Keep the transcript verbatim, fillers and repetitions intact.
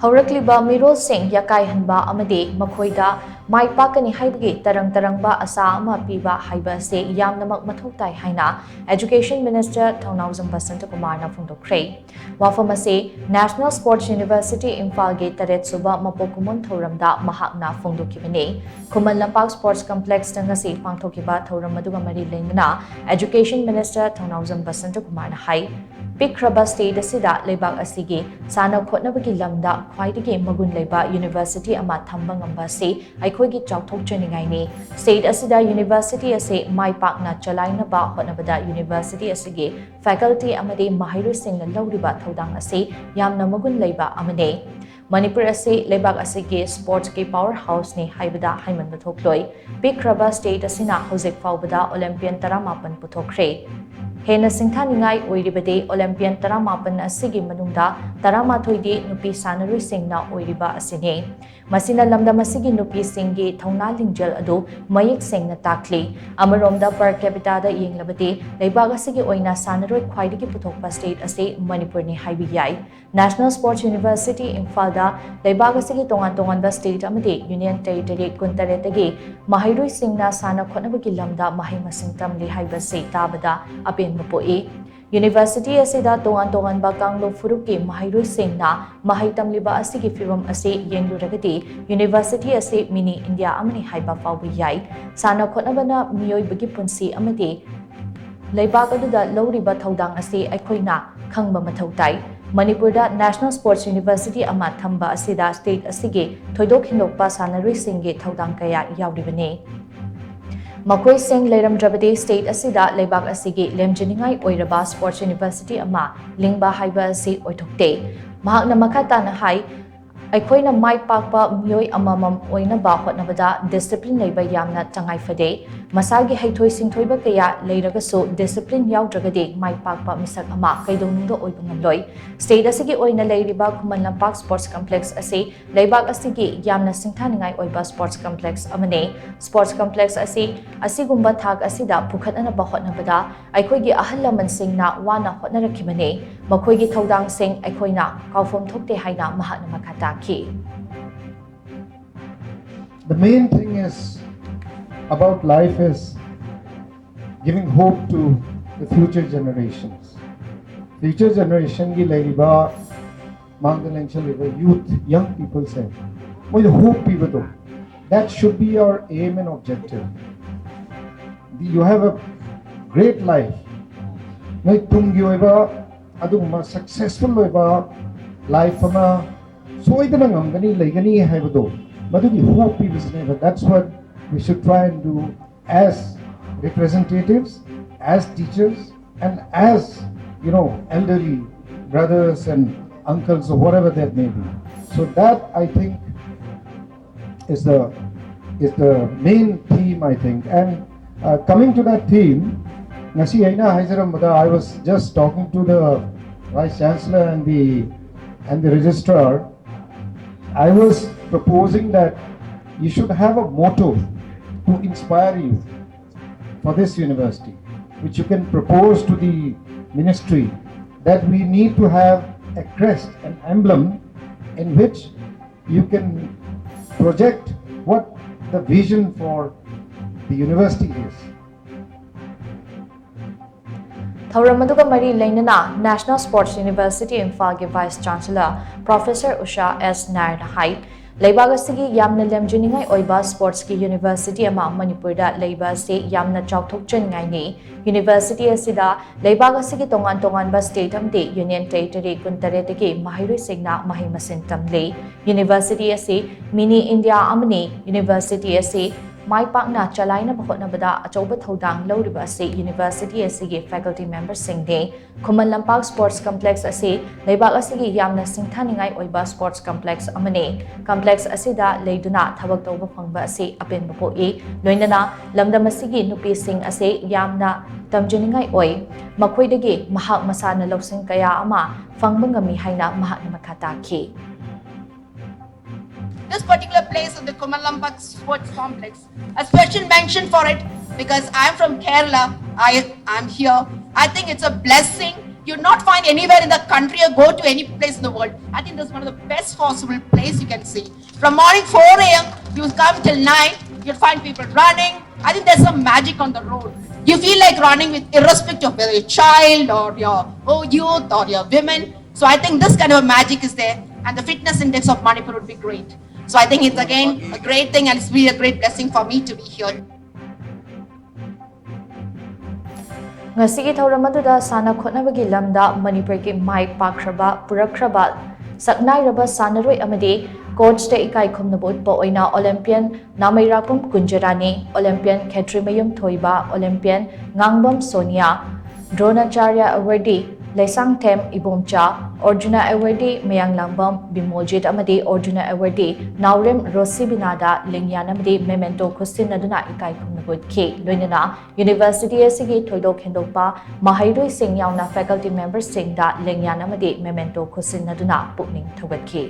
ꯍꯧꯔꯛꯂꯤꯕ ꯃꯤꯔꯣꯜꯁꯤꯡ ꯌꯥꯀꯥꯏꯍꯟꯕ ꯑꯃꯗꯤ ꯃꯈꯣꯏꯗ ꯃꯥꯏ ꯄꯥꯛꯀꯅꯤ ꯍꯥꯏꯕꯒꯤ ꯇꯔꯪ ꯇꯔꯪꯕ ꯑꯁꯥ ꯑꯃ ꯄꯤꯕ ꯍꯥꯏꯕ ꯑꯁꯤ ꯌꯥꯝꯅꯃꯛ ꯃꯊꯧ ꯇꯥꯏ ꯍꯥꯏꯅ Education Minister ꯊꯧꯅꯥꯎꯖꯝ ꯕꯁꯟꯇꯀꯨꯃꯥꯔꯅ ꯐꯣꯡꯗꯣꯛꯈ꯭ꯔꯦ꯫ ꯋꯥꯐꯝ ꯑꯁꯤ National Sports University ꯏꯝꯐꯥꯜꯒꯤ ꯇꯔꯦꯠ ꯁꯨꯕ ꯃꯄꯣꯛ ꯀꯨꯝꯑꯣꯟ ꯊꯧꯔꯝꯗ ꯃꯍꯥꯛꯅ ꯐꯣꯡꯗꯣꯛꯈꯤꯕꯅꯤ꯫ ꯈꯨꯃꯟ ꯂꯝꯄꯥꯛ Sports Complexꯇ ꯉꯁꯤ ꯄꯥꯡꯊꯣꯛꯈꯤꯕ ꯊꯧꯔꯝ ꯑꯗꯨꯒ ꯃꯔꯤ ꯂꯩꯅꯅ Education Minister ꯊꯧꯅꯥꯎꯖꯝ ꯕꯁꯟꯇꯀꯨꯃꯥꯔꯅ ꯍꯥꯏ, ꯄꯤꯛꯈ꯭ꯔꯕ state ꯑꯁꯤꯗ ꯂꯩꯕꯥꯛ ꯑꯁꯤꯒꯤ ꯁꯥꯟꯅ ꯈꯣꯠꯅꯕꯒꯤ ꯂꯝꯗ ꯈ꯭ꯋꯥꯏꯗꯒꯤ ꯃꯒꯨꯟ ꯂꯩꯕ university ꯑꯃ ꯊꯝꯕ ꯉꯝꯕ ꯑꯁꯤ ꯑꯩꯈꯣꯏꯒꯤ ꯆꯥꯎꯊꯣꯛꯆꯅꯤꯡꯉꯥꯏꯅꯤ꯫ State ꯑꯁꯤꯗ university ꯑꯁꯤ ꯃꯥꯏ ꯄꯥꯛꯅ ꯆꯂꯥꯏꯅꯕ ꯍꯣꯠꯅꯕꯗ university ꯑꯁꯤꯒꯤ faculty ꯑꯃꯗꯤ ꯃꯍꯩꯔꯣꯏꯁꯤꯡꯅ ꯂꯧꯔꯤꯕ ꯊꯧꯗꯥꯡ ꯑꯁꯤ ꯌꯥꯝꯅ ꯃꯒꯨꯟ ꯂꯩꯕ ꯑꯃꯅꯤ꯫ ꯃꯅꯤꯄꯨꯔ ꯑꯁꯤ ꯂꯩꯕꯥꯛ ꯑꯁꯤꯒꯤ sportsꯀꯤ power houseꯅꯤ ꯍꯥꯏꯕꯗ ꯍꯥꯏꯃꯟꯕ ꯊꯣꯛꯂꯣꯏ꯫ ꯄꯤꯛꯈ꯭ꯔꯕ state ꯑꯁꯤꯅ ꯍꯧꯖꯤꯛ ꯐꯥꯎꯕꯗ Olympian ꯇꯔꯥꯃꯥꯄꯟ ꯄꯨꯊꯣꯛꯈ꯭ꯔꯦ꯫ ꯍꯦꯟꯅ ꯁꯤꯡꯊꯥꯅꯤꯡꯉꯥꯏ ꯑꯣꯏꯔꯤꯕꯗꯤ Olympian ꯇꯔꯥꯃꯥꯄꯟ ꯑꯁꯤꯒꯤ ꯃꯅꯨꯡꯗ ꯇꯔꯥꯃꯥꯊꯣꯏꯗꯤ ꯅꯨꯄꯤ ꯁꯥꯟꯅꯔꯣꯏꯁꯤꯡꯅ ꯑꯣꯏꯔꯤꯕ ꯑꯁꯤꯅꯤ꯫ ꯃꯁꯤꯅ ꯂꯝꯗꯝ ꯑꯁꯤꯒꯤ ꯅꯨꯄꯤꯁꯤꯡꯒꯤ ꯊꯧꯅꯥ ꯂꯤꯡꯖꯦꯜ ꯑꯗꯨ ꯃꯌꯦꯛ ꯁꯦꯡꯅ ꯇꯥꯛꯂꯤ꯫ ꯑꯃꯔꯣꯝꯗ per capitaꯗ ꯌꯦꯡꯂꯕꯗꯤ ꯂꯩꯕꯥꯛ ꯑꯁꯤꯒꯤ ꯑꯣꯏꯅ ꯁꯥꯟꯅꯔꯣꯏ ꯈ꯭ꯋꯥꯏꯗꯒꯤ ꯄꯨꯊꯣꯛꯄ state ꯑꯁꯤ ꯃꯅꯤꯄꯨꯔꯅꯤ ꯍꯥꯏꯕ ꯌꯥꯏ꯫ National Sports University ꯏꯝꯐꯥꯜꯗ ꯂꯩꯕꯥꯛ ꯑꯁꯤꯒꯤ ꯇꯣꯉꯥꯟ ꯇꯣꯉꯥꯟꯕ state ꯑꯃꯗꯤ union territory ꯀꯨꯟꯇꯔꯦꯠꯇꯒꯤ ꯃꯍꯩꯔꯣꯏꯁꯤꯡꯅ ꯁꯥꯟꯅ ꯈꯣꯠꯅꯕꯒꯤ ꯂꯝꯗ ꯃꯍꯩ ꯃꯁꯤꯡ ꯇꯝꯂꯤ ꯍꯥꯏꯕꯁꯤ ꯇꯥꯕꯗ ꯑꯄꯦꯟꯕ ꯄꯣꯛꯏ꯫ University ꯑꯁꯤꯗ ꯇꯣꯉꯥꯟ ꯇꯣꯉꯥꯟꯕ ꯀꯥꯡꯂꯨꯞ ꯐꯨꯔꯨꯞꯀꯤ ꯃꯍꯩꯔꯣꯏꯁꯤꯡꯅ ꯃꯍꯩ ꯇꯝꯂꯤꯕ ꯑꯁꯤꯒꯤ ꯐꯤꯚꯝ ꯑꯁꯤ ꯌꯦꯡꯂꯨꯔꯒꯗꯤ university ꯑꯁꯤ mini India ꯑꯃꯅꯤ ꯍꯥꯏꯕ ꯐꯥꯎꯕ ꯌꯥꯏ꯫ ꯁꯥꯟꯅ ꯈꯣꯠꯅꯕꯅ ꯃꯤꯑꯣꯏꯕꯒꯤ ꯄꯨꯟꯁꯤ ꯑꯃꯗꯤ ꯂꯩꯕꯥꯛ ꯑꯗꯨꯗ ꯂꯧꯔꯤꯕ ꯊꯧꯗꯥꯡ ꯑꯁꯤ ꯑꯩꯈꯣꯏꯅ ꯈꯪꯕ ꯃꯊꯧ ꯇꯥꯏ꯫ ꯃꯅꯤꯄꯨꯔꯗ National Sports University ꯑꯃ ꯊꯝꯕ ꯑꯁꯤꯗ state ꯑꯁꯤꯒꯤ ꯊꯣꯏꯗꯣꯛ ꯍꯦꯟꯗꯣꯛꯄ ꯁꯥꯟꯅꯔꯣꯏꯁꯤꯡꯒꯤ ꯊꯧꯗꯥꯡ ꯀꯌꯥ ꯌꯥꯎꯔꯤꯕꯅꯤ꯫ ꯃꯈꯣꯏꯁꯤꯡ ꯂꯩꯔꯝꯗ꯭ꯔꯕꯗꯤ state ꯑꯁꯤꯗ ꯂꯩꯕꯥꯛ ꯑꯁꯤꯒꯤ ꯂꯦꯝꯖꯅꯤꯡꯉꯥꯏ ꯑꯣꯏꯔꯕ sports university ꯑꯃ ꯂꯤꯡꯕ ꯍꯥꯏꯕ ꯑꯁꯤ ꯑꯣꯏꯊꯣꯛꯇꯦ꯫ ꯃꯍꯥꯛꯅ ꯃꯈꯥ ꯇꯥꯅ ꯍꯥꯏ, ꯑꯩꯈꯣꯏꯅ ꯃꯥꯏ ꯄꯥꯛꯄ ꯃꯤꯑꯣꯏ ꯑꯃꯃꯝ ꯑꯣꯏꯅꯕ ꯍꯣꯠꯅꯕꯗ ꯗꯤꯁꯤꯄ꯭ꯂꯤꯟ ꯂꯩꯕ ꯌꯥꯝꯅ ꯇꯉꯥꯏ ꯐꯗꯦ꯫ ꯃꯁꯥꯒꯤ ꯍꯩꯊꯣꯏ ꯁꯤꯡꯊꯣꯏꯕ ꯀꯌꯥ ꯂꯩꯔꯒꯁꯨ ꯗꯤꯁꯤꯄ꯭ꯂꯤꯟ ꯌꯥꯎꯗ꯭ꯔꯒꯗꯤ ꯃꯥꯏ ꯄꯥꯛꯄ ꯃꯤꯁꯛ ꯑꯃ ꯀꯩꯗꯧꯅꯨꯡꯗ ꯑꯣꯏꯕ ꯉꯝꯂꯣꯏ꯫ ꯁ꯭ꯇꯦꯠ ꯑꯁꯤꯒꯤ ꯑꯣꯏꯅ ꯂꯩꯔꯤꯕ ꯈꯨꯃꯟ ꯂꯝꯄꯥꯛ ꯁ꯭ꯄꯣꯔꯠꯁ ꯀꯝꯄ꯭ꯂꯦꯛꯁ ꯑꯁꯤ ꯂꯩꯕꯥꯛ ꯑꯁꯤꯒꯤ ꯌꯥꯝꯅ ꯁꯤꯡꯊꯥꯅꯤꯡꯉꯥꯏ ꯑꯣꯏꯕ ꯁ꯭ꯄꯣꯔꯠꯁ ꯀꯝꯄ꯭ꯂꯦꯛꯁ ꯑꯃꯅꯤ꯫ ꯁ꯭ꯄꯣꯔꯠꯁ ꯀꯝꯄ꯭ꯂꯦꯛꯁ ꯑꯁꯤ ꯑꯁꯤꯒꯨꯝꯕ ꯊꯥꯛ ꯑꯁꯤꯗ ꯄꯨꯈꯠꯅꯅꯕ ꯍꯣꯠꯅꯕꯗ ꯑꯩꯈꯣꯏꯒꯤ ꯑꯍꯜ ꯂꯃꯟꯁꯤꯡꯅ ꯋꯥꯅ ꯍꯣꯠꯅꯔꯛꯈꯤꯕꯅꯤ꯫ ꯃꯈꯣꯏꯒꯤ ꯊꯧꯗꯥꯡꯁꯤꯡ ꯑꯩꯈꯣꯏꯅ ꯀꯥꯎꯐꯝ ꯊꯣꯛꯇꯦ ꯍꯥꯏꯅ ꯃꯍꯥꯛꯅ ꯃꯈꯥ ꯇꯥꯈꯤ꯫ The main thing is about life is giving hope to the future generations. Future generation ꯒꯤ ꯂꯩꯔꯤꯕ ꯃꯥꯡꯗ ꯂꯦꯡꯁꯤꯜꯂꯤꯕ youth, young people ꯁꯦ ꯃꯣꯏꯗ hope ꯄꯤꯕꯗꯣ, that should be your aim and objective. You have a great life. ꯅꯣꯏ ꯇꯨꯡꯒꯤ ꯑꯣꯏꯕ ꯑꯗꯨꯒꯨꯝꯕ successful ꯑꯣꯏꯕ life ꯑꯃ ꯁꯣꯏꯗꯅ ꯉꯝꯒꯅꯤ, ꯂꯩꯒꯅꯤ ꯍꯥꯏꯕꯗꯣ, ꯃꯗꯨꯒꯤ hope ꯄꯤꯕꯁꯤꯅꯦꯕ꯫ That's what we should try and do as representatives, as teachers, and as, you know, elderly brothers and uncles or whatever that may be. So that, I think, is the is the main theme, I think. And uh, coming to that theme, ꯉꯁꯤ ꯑꯩꯅ ꯍꯥꯏꯖꯔꯝꯕꯗ, I was just talking to the Vice Chancellor and the and the Registrar. I was proposing that you should have a motto to inspire you for this university, which you can propose to the ministry, that we need to have a crest, an emblem in which you can project what the vision for the university is. ꯊꯧꯔꯝ ꯑꯗꯨꯒ ꯃꯔꯤ ꯂꯩꯅꯅ National Sports University ꯏꯝꯐꯥꯜꯒꯤ Vice Chancellor Professor ꯎꯁꯥ ꯑꯦꯁ ꯅꯥꯌꯔꯅ ꯍꯥꯏ, ꯂꯩꯕꯥꯛ ꯑꯁꯤꯒꯤ ꯌꯥꯝꯅ ꯂꯦꯝꯖꯅꯤꯡꯉꯥꯏ ꯑꯣꯏꯕ ꯁ꯭ꯄꯣꯔꯠꯁꯀꯤ ꯌꯨꯅꯤꯚꯔꯁꯤꯇꯤ ꯑꯃ ꯃꯅꯤꯄꯨꯔꯗ ꯂꯩꯕ ꯑꯁꯤ ꯌꯥꯝꯅ ꯆꯥꯎꯊꯣꯛꯆꯅꯤꯡꯉꯥꯏꯅꯤ꯫ ꯌꯨꯅꯤꯚꯔꯁꯤꯇꯤ ꯑꯁꯤꯗ ꯂꯩꯕꯥꯛ ꯑꯁꯤꯒꯤ ꯇꯣꯉꯥꯟ ꯇꯣꯉꯥꯟꯕ ꯁ꯭ꯇꯦꯠ ꯑꯃꯗꯤ ꯌꯨꯅꯤꯌꯟ ꯇꯦꯔꯤꯇꯣꯔꯤ ꯀꯨꯟꯇꯔꯦꯠꯇꯒꯤ ꯃꯍꯩꯔꯣꯏꯁꯤꯡꯅ ꯃꯍꯩ ꯃꯁꯤꯡ ꯇꯝꯂꯤ꯫ ꯌꯨꯅꯤꯚꯔꯁꯤꯇꯤ ꯑꯁꯤ ꯃꯤꯅꯤ ꯏꯟꯗꯤꯌꯥ ꯑꯃꯅꯤ꯫ ꯌꯨꯅꯤꯚꯔꯁꯤꯇꯤ ꯑꯁꯤ ꯃꯥꯏ ꯄꯥꯛꯅ ꯆꯂꯥꯏꯅꯕ ꯍꯣꯠꯅꯕꯗ ꯑꯆꯧꯕ ꯊꯧꯗꯥꯡ ꯂꯧꯔꯤꯕ ꯑꯁꯤ university ꯑꯁꯤꯒꯤ faculty memberꯁꯤꯡꯅꯤ꯫ Khuman Lampak Sports Complex ꯑꯁꯤ ꯂꯩꯕꯥꯛ ꯑꯁꯤꯒꯤ ꯌꯥꯝꯅ ꯁꯤꯡꯊꯥꯅꯤꯡꯉꯥꯏ ꯑꯣꯏꯕ sports complex ꯑꯃꯅꯤ꯫ Complex ꯑꯁꯤꯗ ꯂꯩꯗꯨꯅ ꯊꯕꯛ ꯇꯧꯕ ꯐꯪꯕ ꯑꯁꯤ ꯑꯄꯦꯟꯕ ꯄꯣꯛꯏ꯫ ꯂꯣꯏꯅꯅ ꯂꯝꯗꯝ ꯑꯁꯤꯒꯤ ꯅꯨꯄꯤꯁꯤꯡ ꯑꯁꯤ ꯌꯥꯝꯅ ꯇꯝꯖꯅꯤꯡꯉꯥꯏ ꯑꯣꯏ꯫ ꯃꯈꯣꯏꯗꯒꯤ ꯃꯍꯥꯛ ꯃꯁꯥꯅ ꯂꯧꯁꯤꯡ ꯀꯌꯥ ꯑꯃ ꯐꯪꯕ ꯉꯝꯃꯤ ꯍꯥꯏꯅ ꯃꯍꯥꯛꯅ ꯃꯈꯥ ꯇꯥꯈꯤ꯫ This particular place of the Kumalampak Sports Complex, a special mention for it because I'm from Kerala. I am here. I think it's a blessing. You'll not find anywhere in the country or go to any place in the world. I think this is one of the best possible place you can see. From morning four a m, you come till night, you'll find people running. I think there's some magic on the road. You feel like running with irrespective of whether you're a child or your oh, youth or your women. So I think this kind of a magic is there, and the fitness index of Manipur would be great. So I think it's again a great thing, and it's been a great blessing for me to be here. ꯉꯁꯤꯒꯤ ꯊꯧꯔꯝ ꯑꯗꯨꯗ ꯁꯥꯟꯅ ꯈꯣꯠꯅꯕꯒꯤ ꯂꯝꯗ ꯃꯅꯤꯄꯨꯔꯒꯤ ꯃꯥꯏ ꯄꯥꯛꯈ꯭ꯔꯕ ꯄꯨꯔꯛꯈ꯭ꯔꯕ ꯁꯛꯅꯥꯏꯔꯕ ꯁꯥꯟꯅꯔꯣꯏ ꯑꯃꯗꯤ coachꯇ ꯏꯀꯥꯏ ꯈꯨꯝꯅꯕ ꯎꯠꯄ ꯑꯣꯏꯅ Olympian ꯅꯥꯃꯩꯔꯥꯛꯄꯝ ꯀꯨꯟꯖꯔꯥꯅꯤ, Olympian ꯈꯦꯇ꯭ꯔꯤꯃꯌꯨꯝ ꯊꯣꯏꯕ, Olympian ꯉꯥꯡꯕꯝ Sonia, Dronacharya Awardee Leishangthem Ibomcha, Arjuna Awardee ꯃꯌꯥꯡꯂꯥꯡꯕꯝ ꯕꯤꯃꯣꯜꯖꯤꯠ ꯑꯃꯗꯤ Arjuna Awardee ꯅꯥꯎꯔꯦꯝ ꯔꯣꯁꯤꯕꯤꯅꯥꯗ ꯂꯦꯡꯌꯥꯟ ꯑꯃꯗꯤ memento ꯈꯨꯠꯁꯤꯟꯅꯗꯨꯅ ꯏꯀꯥꯏ ꯈꯨꯝꯅꯕ ꯎꯠꯈꯤ꯫ ꯂꯣꯏꯅꯅ university ꯑꯁꯤꯒꯤ ꯊꯣꯏꯗꯣꯛ ꯍꯦꯟꯗꯣꯛꯄ ꯃꯍꯩꯔꯣꯏꯁꯤꯡ ꯌꯥꯎꯅ faculty memberꯁꯤꯡꯗ ꯂꯦꯡꯌꯥꯟ ꯑꯃꯗꯤ memento ꯈꯨꯠꯁꯤꯟꯅꯗꯨꯅ ꯄꯨꯛꯅꯤꯡ ꯊꯧꯒꯠꯈꯤ꯫